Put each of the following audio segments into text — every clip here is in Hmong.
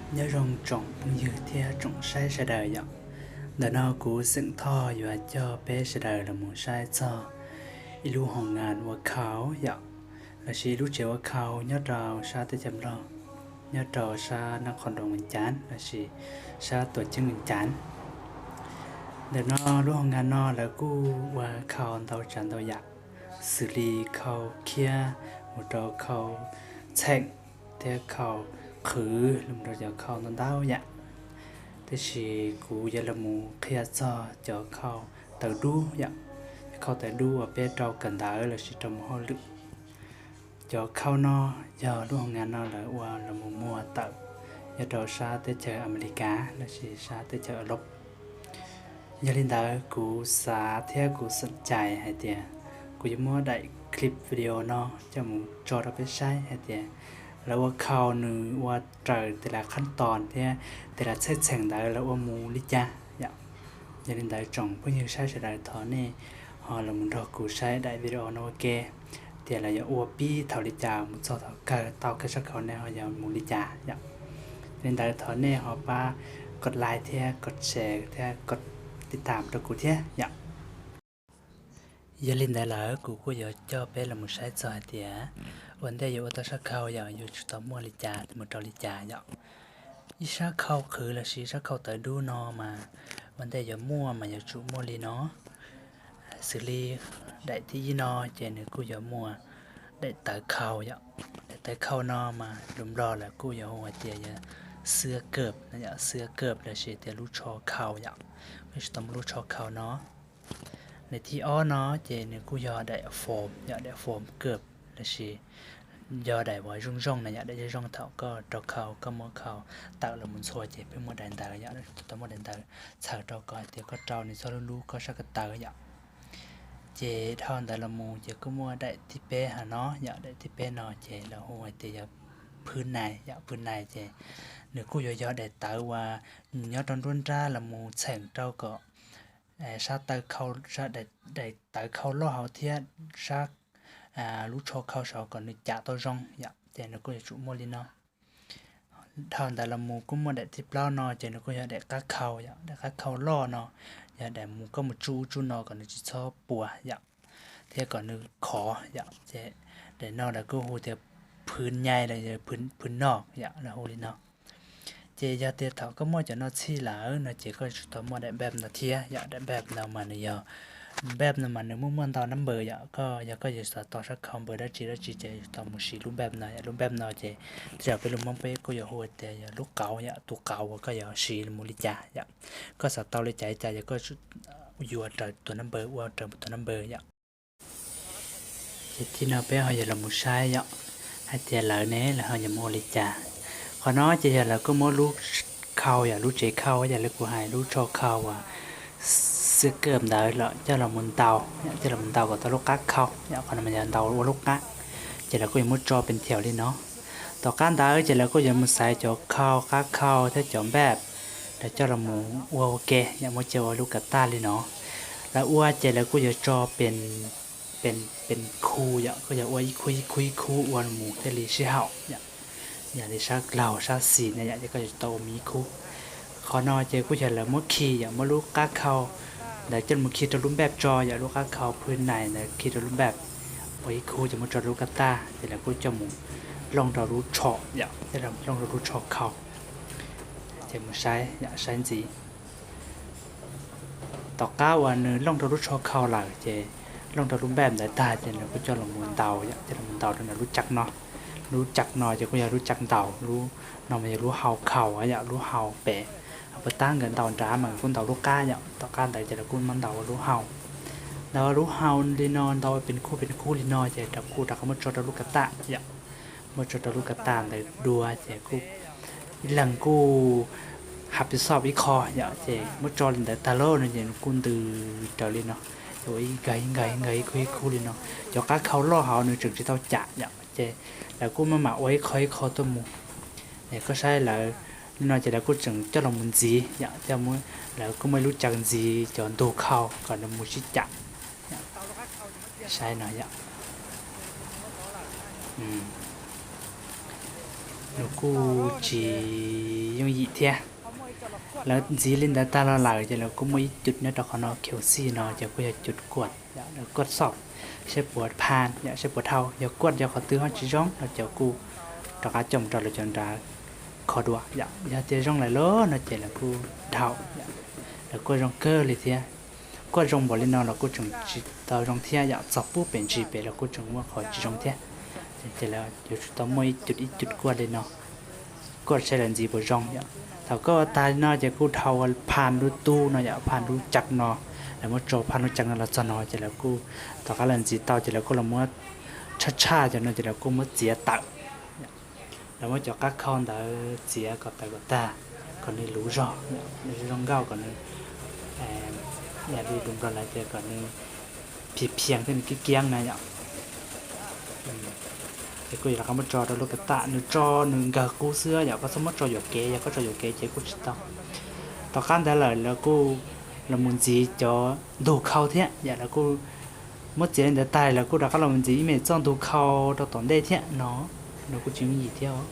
Nyob zoo tsoom phooj ywg thiab tsoom saib sawv daws yom. Ntawm no kuv Xeem Thoj yuav coj peb sawv daws los mus saib txog ib lub hoo ngas ua khau yom, lossis ib lub tsev ua khau nyob rau sab teb chaws Nplog, nyob rau sab Naj Qhoos Doos Vees Cas lossis sab Tuam Ceeb Vees Cas. Ntawm no lub hoo ngas no lawv kuj ua khau ntau tsav ntau yam, xws li khau khiab, mus rau khau txheem, thiab khau qhwv, los mus rau cov khau ntau ntau yam. Tiam sis kuv yuav los mus qhia txog cov khau tawv dub yom, cov khau tawv dub uas peb rau kawm ntawv lossis rau mus hauj lwm. Cov khau no yog lub hoo ngas no lawv ua los mus muag tawm nyob rau sab teb chaws Amelikas lossis sab teb chaws Europe. Yog li ntawd kuv xav thiab kuv xeem cai hais tias kuv yuav muab daim clip video no coj mus tso rau peb saib hais tias lawv ua khau nws ua raws tes las khab tos thiab tes las txheej txheem ntawd lawv ua mus li cas yom. Yog li ntawd tsoom phooj ywg saib sawv daws thov nej ho los mus nrog kuv saib daim video no ua ke, tias lawv yuav ua pib thaum li cas mus txog thaum kawg tau kawg sab khau nej ho yuav mus li cas yom. Yog li ntawd thov nej ho pab kos like thiab kos share thiab kos tiv tam rau kuv thiab yom. Yog li ntawd lawm kuv kuj yuav coj peb los mus saib txog hais tias ua ntej yuav ua tau sab khau yom yuav tsum tau muaj li cas mus rau li cas yom. Ib sab khau qhwv lossis sab khau tawv dub no mas ua ntej yuav muaj mas yuav tsum muaj li no. Xws li daim thib ib no ces nws kuj yuav muaj daim tawv khau yom. Daim tawv khau no mas lus Nplog lawv kuj yuav hu hais tias yog xwb kawm no yom, xwb kawm lossis tias lub tsho khau yom. Peb tsis tau muaj lub tsho khau no. Daim thib ob no ces nws kuj yog daim foam yom, daim foam kawm lossis yog daim uas zoo zoo na yom, daim zoo zoo thaum koj rau khau koj muab khau tawm los mus ntxhua ces peb muaj daim ntawd yom, tau muaj daim ntawd txhawm rau kom hais tias koj rau nws txhob lub lub koj sab ko taw yom. Ces dhau ntawd los mus ces kuj muaj daim thib peb hauv no yom, daim thib peb no ces lawv hu hais tias yog phwb nais yom, phwb nais ces nws kuj yuav yog daim tawv uas nws nyob rau nruab nrab los mus txheem rau kom sab taw khau, sab daim tawv khau loj hauv thiab sab lub tsho khau saud kom nws cam tau zoo yom, ces nws kuj yuav tsum muaj li no. Dhau ntawd los mus kuj muaj daim thib plaub no ces nws kuj yog daim qab khau yom, daim qab khau loj no yog daim mus koj mus tsuj ub tsuj no kom nws tsis txhob puas yom, thiab kom nws khov yom, ces daim no lawv kuj hu tias phwb nyai los yog phwb noj yom, lawv hu li no. Ces yog tias thaum koj muaj cov no txhij lawm no ces koj yuav tsum tau muaj daim npaj no thiab yom, daim npaj no mas nws yog, npaj no mas nws muaj muaj ntau nab npaws yom, koj yog koj yuav xav tos sab khau npaws dab tsi dab tsi ces yuav tsum tau mus siv lub npaj no yom, lub npaj no ces tej zaum peb lus Hmoob peb kuj yuav hu tias yog lub qauv yom, tus qauv uas koj yuav siv mus li cas yom, koj xav tau li cas li cas yog koj yuav raws tus nab npaws, ua raws tus nab npaws yom. Ces thib no peb ho yuav los mus saib yom, hais tias lawv ne lawv ho yuav mus ua li cas. Qhov no ces yog lawv kuj muab lub khau yom, lub tsev khau yog li kuv hais lub tsho khau uas xwb kawm ntawd los coj los mus ntaus, coj los mus ntaus kom tau lub qab khau yom, qhov no mas yog ntaus ua lub qab. Ces lawv kuj yuav muab tso pes thiaum li no. Tom qab ntawd ces lawv kuj yuav mus xaiv cov khau, qab khau thiab cov npaj, lawv coj los mus ua ua ke yom, muab cia ua lub kav taj li no. Lawv ua ces lawv kuj yuav tso pes, pes khu yom, kuj yog ua ib khub ib khub ib khub ua mus thiaj li sib haum yom. Yog li sab laug sab xis ne yom, ces koj yuav tau ua me ib khub. Qhov no ces kuj yog lawv muab khi yom, muab lub qab khau ntawd coj mus khi rau lub npaj tso yom, lub qab khau phwb nais ntawd khi rau lub npaj ua ib khub ces muab tso rau lub kav taj ces lawv kuj coj mus looj rau lub tsho yom, coj looj rau lub tsho khau. Ces mus saib yom, saib ntxiv. Tom qab uas nws looj rau lub tsho khau lawm ces looj rau lub npaj ntawd tag ces nws kuj coj los mus ntaus yom, coj los mus ntaus rau ntawm lub caj no. Lub caj no ces kuj yog lub caj ntaus, lub no mas yog lub hau khau yom, lub hau pem. Puas tab nkawd ntaus nrad mas nkawd kuj ntaus lub qab yom, tom qab ntawd ces lawv kuj muab ntaus ua lub hau. Ntaus ua lub hau li no, ntaus ua pes khub pes khub li no ces rov kuj rov qab muab tso rau lub kav taj yom. Muab tso rau lub kav taj ntawd dua ces kuj ib leeg kuj hab pes xob ib qho yom, ces muab tso li ntawd tag lawm no ces nws kuj ntws raws li no, ces ua ib nkawg ib nkawg ib nkawg ib khub ib khub li no. Cov qab khau loj hauv nws tseem tsis tau cam yom, ces lawv kuj maj mam ua ib qho ib qho tuaj mus. Es koj saib lawv li no ces lawv kuj tseem coj los mus ntxiv yom, coj, lawv kuj muaj ib lub caj ntxiv cov ntug khau kom nws mus sib cam. Saib no yom. Nws kuj tsis yooj yim thiab. Lawv ntxiv li ntawd tag los lawm ces lawv kuj muaj ib cub nyob rau qhov no, kheuv xij no ces kuj yog cub kuaj, lawv kuaj xauj, saib puas phan, saib puas dhau. Yog kuaj yog qhov twg ho tsis zoo no ces kuj rov qab coj mus rau lawv cov nrad kho dua yom. Yog tias zoo lawm lauj no ces lawv kuj dhau. Lawv kuaj zoo kawg li thiab. Kuaj zoo npaum li no los kuj tseem tsis tau zoo thiab yom, txog pub pem ntsis pem los kuj tseem muaj qhov tsis zoo thiab. Ces lawv yuav tsum tau muaj ib cub ib cub kuaj li no, kuaj saib lawv ntxiv puas zoo yom. Thaum kuaj ua tag li no ces kuj dhau ua phan lub tub no yom, phan lub caj no. Lawv muab tso phan lub caj no los txog no ces lawv kuj, tom qab lawv ntxiv tau ces lawv kuj los muab tshaj tshaj cov no ces lawv kuj muab txiav tawm. Lawv muab cov qab khau ntawd txiav kom tawm kom tag, kom nws luv zog, nws zoo nkauj, kom nws, yam li lus Nplog lawv tias kom nws phiav phiav thiab nws kiab kiab na yom. Ces kuj yuav rov qab muab tso rau lub pas tam, nws tso nws nkawg qub xwb yom, koj txhob muab tso yuam kev, yog koj tso yuam kev ces kuj tsis tau. Tom qab ntawd lawm lawv kuj los mus ntxiv cov ntug khau thiab yom, lawv kuj muab txiav li ntawd tag lawv kuj rov qab los mus ntxiv ib me txoj ntug khau rau tom ntej thiab no, nws kuj tsis yooj yim thiab os.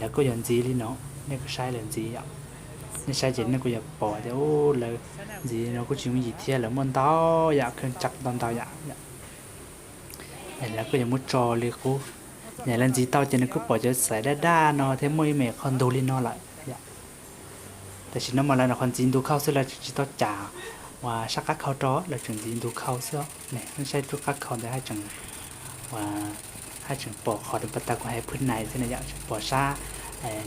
Lawv kuj yuav ntxiv li no, nej kuj saib lawv ntxiv yom. Nej saib ces nej kuj yuav pom tias lawv ntxiv no kuj tsis yooj yim thiab, lawv muaj ntau yam kheej tsab ntau ntau yam. Lawv kuj yuav muab tso li qub. Yam lawv ntxiv tau ces nws kuj pom cov xaiv daj daj no thiab muaj ib me qho ntug li no lawm. Tam sim no mas lawv nyuam qhuav ntxiv ntug khau xwb, lawv tseem tsis tau cam uas sab qab khau rau, lawv tseem ntxiv ntug khau xwb. Nej saib lub qab khau ntawd haj tseem, uas haj tseem pom qhov pas tas kuv hais phwj nais xwb na yom, tseem pom sab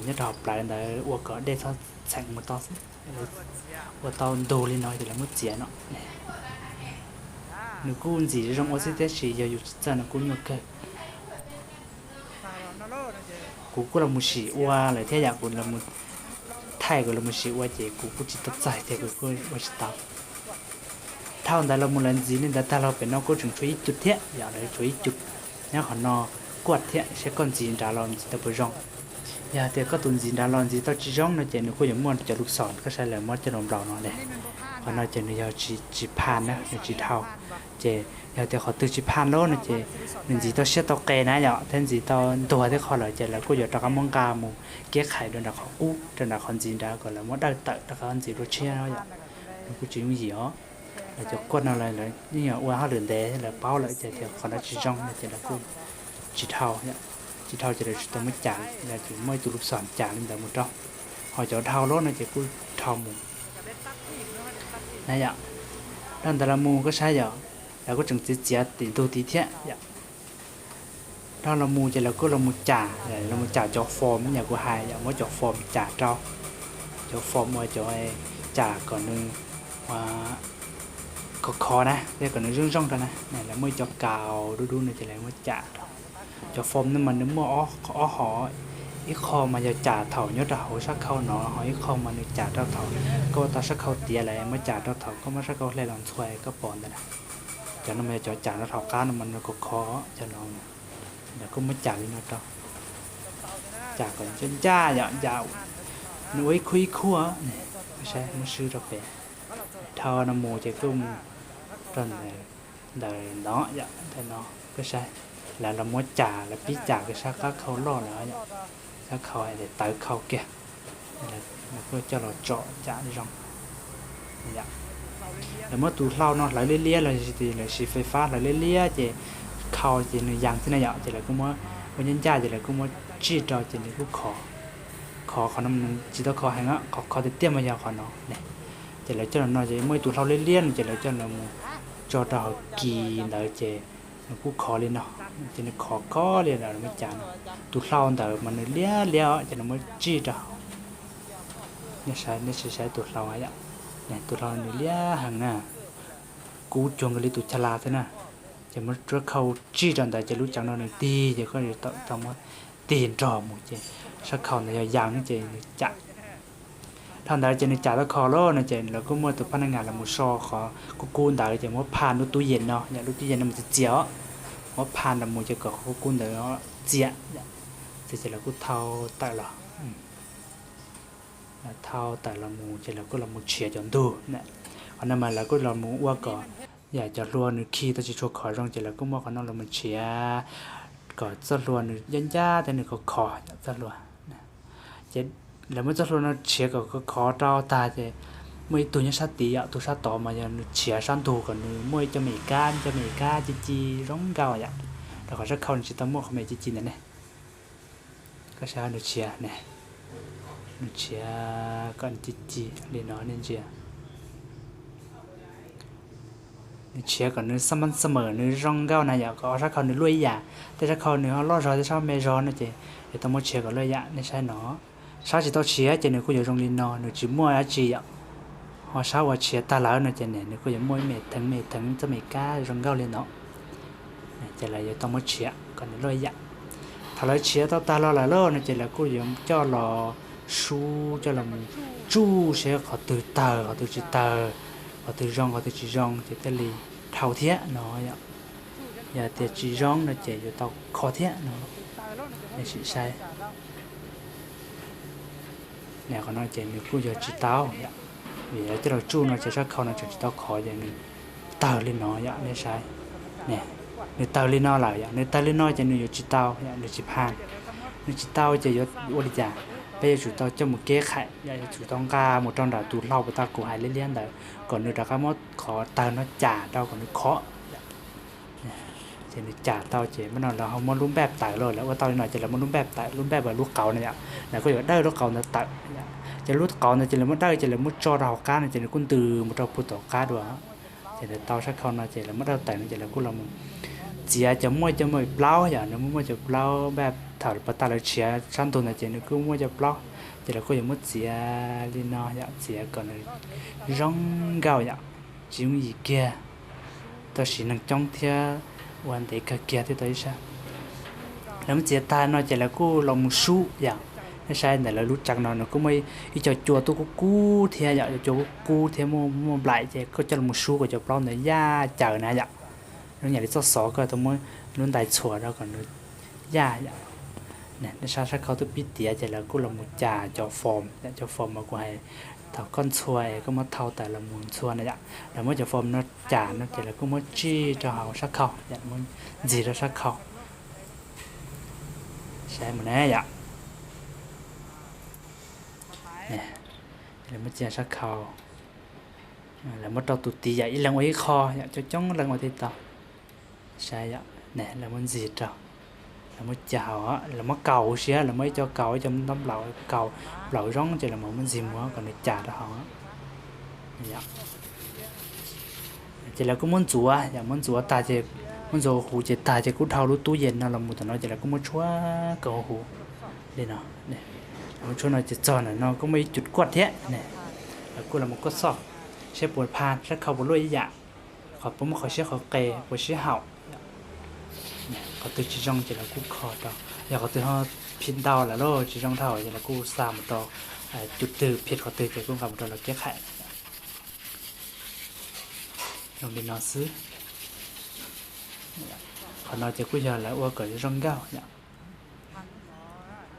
nyob rau hauv plawv ntawd ua kom dej txhob txheem mus tod xwb. Ua tau ntug li no ces lawv muab txiav no. Nws kuj ntxim zoo ua xwb tiam sis yog yus tsis txawj nws kuj nyuaj kawg. Kuv kuj los mus sim ua lawm thiab yom, kuv los mus thaij kuv los mus sim ua ces kuv kuj tsis tau txawj thiab kuv kuj ua tsis tau. Dhau ntawd los mus lawv ntxiv li ntawd tag los pem no kuj tseem tshuav ib cub thiab yom, lawv tshuav ib cub nyob qhov no kuaj thiab, saib koj ntxiv nrad los ntxiv tau puas zoo. Yog hais tias koj tus ntxiv nrad los ntxiv tau tsis zoo no ces nws kuj yuav muaj cov lus xom, koj saib lawv muab coj los nplaum no ne. Qhov no ces nws yog tsis phan na, nws tsis dhau. Ces yog tias qhov twg tsis phan lawm no ces nws ntxiv tau siab tau qe na yom, thiab ntxiv tau ntuag thiab qho lawm ces lawv kuj yuav rov qab muab nqa mus kiab qhais dua nram qhov qub, rau nram qhov ntxiv nrad kom lawv muab dawj tawm rau qhov ntxiv dua tshiab no yom. Nws kuj tsis yooj yim os. Lawv cov kuaj no lawv yeej yog ua hauj lwm ntev, lawv paub lawm ces tias qhov no tsis zoo no ces lawv kuj tsis dhau, tsis dhau ces lawv tsis tau muab cam, lawv tsuas muaj ib tug lus xom cam li ntawd mus rau. Ho cov dhau lawm no ces kuj dhau mus na yom. Dhau ntawd los mus koj saib yom, lawv kuj tseem txiav txiav tim ntug tid thiab yom. Dhau los mus ces lawv kuj los mus cam, los mus cam cov fom yam kuv hais yom, muab cov fom cam rau, cov fom uas cov cam kom nws khov khov na, thiab kom nws zoo zoo rau na. Lawv muaj ib co kaus dub dub no ces lawv muab cam rau. Cov fom no mas nws muaj ob hom, ib qho mas yog cam thaum nyob rau hauv sab khau no, ho ib qho mas nws cam rau thaum koj ua tau sab khau tiav lawm, muab cam rau thaum koj muab sab khau hle los ntxhua koj pom ntawd na. Cov no mas yog cov cam rau thaum qab no mas nws khov khov cov no. Lawv kuj muab cam li no rau, cam kom ncaj ncaj yom, cam nws ua ib khub ib khub, saib muab swb rau pem. Dhau no mus ces kuj mus rau ntawm ntawd yom, ntawm no koj saib, lawv los muab cam, lawv pib cam kiag sab qab khau loj lawm yom, sab khau tawv khau kiag, lawv kuj coj los tsom cam zoo. Lawv muab tus hlau no hlawv liab liab los sis lawv siv fais fab hlawv liab liab ces khau ces nws yees xwb na yom, ces lawv kuj muab ua ncaj ncaj ces lawv kuj muab tsij rau ces nws kuj khov. Khov qhov no nws tsis tau khov heev, qhov khov tiag tiag mas yog qhov no ne. Ces lawv coj los no ces muaj ib tus hlau liab liab no ces lawv coj los mus tso rau hauv kis ntawd ces nws kuj khov li no, ces nws khov khov li lawv muab cam no. Tus hlau ntawd mas nws liab liab ces nws muab tsij rau hauv. Nej saib tus hlau yom, tus hlau nws liab heev na, kub cuag nkaus li tus chas las xwb na. Ces muab sab khau tsij rau ntawd ces lub cam no nws tig ces koj yuav tau muab tig nrog mus ces sab khau ntawd yog yees ces nws cam. Dhau ntawd ces nws cam tau khov lawm no ces lawv kuj muaj tus phab naj ngas los mus so qhov kub kub ntawd ces muab phan lub tub yees no, yog lub tub yees no mus txias txias os, muab phan los mus ces kom qhov kub kub ntawd txias, txias ces lawv kuj thau tawm los. Lawv thau tawm los mus ces lawv kuj los mus tshiav cov ntug. Qhov no mas lawv kuj los mus ua kom yam cov hlua nws khi tau tsis tshua khov zoo ces lawv kuj muab qhov no los mus tshiav kom txoj hlua nws ncaj ncaj thiab nws khov khov yom, txoj hlua. Ces lawv muab txoj hlua no tshiav kom khov khov rau tag ces muaj ib tug nyob sab tid yom, tus sab tod mas yog nws tshiav sab ntug kom nws muaj ib co me kab, cov me kab ci ci zoo nkauj yom, rau qhov sab khau nws tsis tau muaj qhov me ci ci ntawd ne. Koj saib nws tshiav ne, nws tshiav kom ci ci li no nej ntsia. Nws tshiav kom nws xab mab xab mawm nws zoo nkauj na yom, kom ob sab khau nws luaj ib yam, tej sab khau nws ho loj zog tej sab me zog no ces yuav tau muab tshiav kom luaj ib yam. Nej saib no, sab tsis tau tshiav ces nws kuj yuav zoo li no, nws tsis muaj dab tsi yom. Ho sab uas tshiav tag lawm no ces nws kuj yuav muaj ib me theev me theev txoj me kab zoo nkauj li no. Ces lawv yuav tau muab tshiav kom nws luaj ib yam. Thaum lawv tshiav tau tag los lawm lauj no ces lawv kuj yuav coj los sub, coj los mus tsuj seb qhov twg tawg qhov twg tsis tawg, qhov twg zoo qhov twg tsis zoo ces thiaj li dhau thiab no yom. Yog tias tsis zoo no ces yuav tau kho thiab no. Nej sim saib. Ne qhov no ces nws kuj yog tsis tau yom, vim lawv coj los tsuj no ces sab khau no tseem tsis tau khov ces nws tawg li no yom, nej saib. Ne, nws tawg li no lawm yom, nws tawg li no ces nws yuav tsis tau yom, nws tsis phaj. Nws tsis tau ces yuav ua li cas? Peb yuav tsum tau coj mus keb qhaim yom, yuav tsum tau nqa mus rau nram tus hlau puas tag kuv hais liab liab ntawd kom nws rov qab muab qhov tawg no cam rau kom nws khov. Ces nws cam tau ces mam no lawv ho muab lub npaj tawm los, lawv ua tau li no ces lawv muab lub npaj tawm, lub npaj uas lub qauv no yom, lawv kuj yuav dawj lub qauv ntawd tawm. Ces lub qauv ntawd ces lawv muab dawj ces lawv muab tso rau hauv qab no ces nws kuj ntws mus rau puag tom qab dua. Ces lawv tau sab khau no ces lawv muab dawj tawm no ces lawv kuj los mus txiav cov, muaj cov me plaub yom, nws muaj muaj cov plaub npaj thaum puas tag lawv tshiav sab ntug ntawd ces nws kuj muaj cov plaub, ces lawv kuj yuav muab txiav li no yom, txiav kom nws zoo nkauj yom, tsis yooj yim kiag, tau siv neeg coob thiab ua ntev kawg kiag thiab tau ib sab. Lawv muab txiav tag no ces lawv kuj los mus sub yom. Nej saib ntawm lawv lub tsev no nws kuj muaj ib co cua tuaj kub kub thiab yom, cov cua kub kub thiab muaj muaj nplaim ces koj coj los mus sub kom cov plaub ntawd yaj caws na yom. Zoo yam li txoj xov koj tau muab lub ntais txhuam rau kom nws yaj yom. Nej saib sab khau twb pib tiav ces lawv kuj los mus cas cov fom yom, cov fom uas kuv hais thaum koj ntxhua es koj muab thau tawm los mus ntxhua na yom. Lawv muab cov fom no cas no ces lawv kuj muab tsij rau hauv sab khau yom, muab ntxig rau sab khau. Saib mus ne yom. Lawv muab cia sab khau, lawv muab rau tus tid yom, ib leeg ua ib qho yom, coob coob leej ua thiaj tau. Saib yom, lawv muab ntxig rau, lawv muab cia hauv, lawv muab kaus huv si, lawv muab ib co kaus, ib co ntaub nplaum kaus, nplaum zoo ces lawv muab ntxig mus kom nws cas rau hauv. Ces lawv kuj muab ntxuav yom, muab ntxuav tag ces, muab ntxuav huv ces tag ces kuj dhau lub tub yees no los mus tom no ces lawv kuj muab tshuab kom huv huv li no. Lawv muab tshuab no ces txog ntawm no kuj muaj ib cub kuaj thiab ne, lawv kuj los mus kuaj xoj seb puas phaj, sab khau puas luaj ib yam, qhov puas muaj qhov siab qhov qes puas sib haum. Qhov twg tsis zoo ces lawv kuj kho rau, yog qhov twg ho phim ntau lawm lauj, tsis zoo dhau ces lawv kuj xa mus rau cub twg phim qhov twg ces kuj nqa mus rau lawv keb qhaim. Zoo li no xwb. Qhov no ces kuj yog lawv ua kom zoo nkauj yom.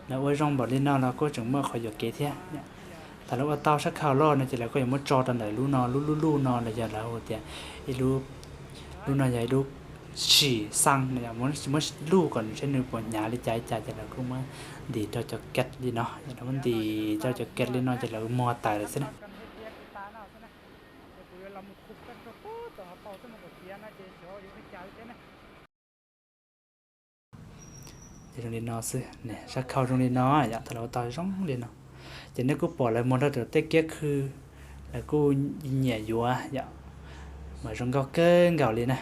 Lawv ua zoo npaum li no los kuj tseem muaj qhov yuam kev thiab. Thaum lawv ua tau sab khau loj no ces lawv kuj yuav muab tso rau ntawm lub no, lub lub lub no los yog lawv hu tias ib lub, lub no yog ib lub sim xaa, muab luj kom nws saib nws puas hnyav li cas li cas ces lawv kuj muab ntim rau cov kev li no, lawv muab ntim rau cov kev li no ces lawv muag tawm lawm xwb na. Ces zoo li no xwb, sab khau zoo li no yom, thaum lawv ua tau zoo li no, ces nej kuj pom lawv muag rau tej kiab khw, lawv kuj nyiam yuav yom, mas zoo nkauj kawg nkaus li na.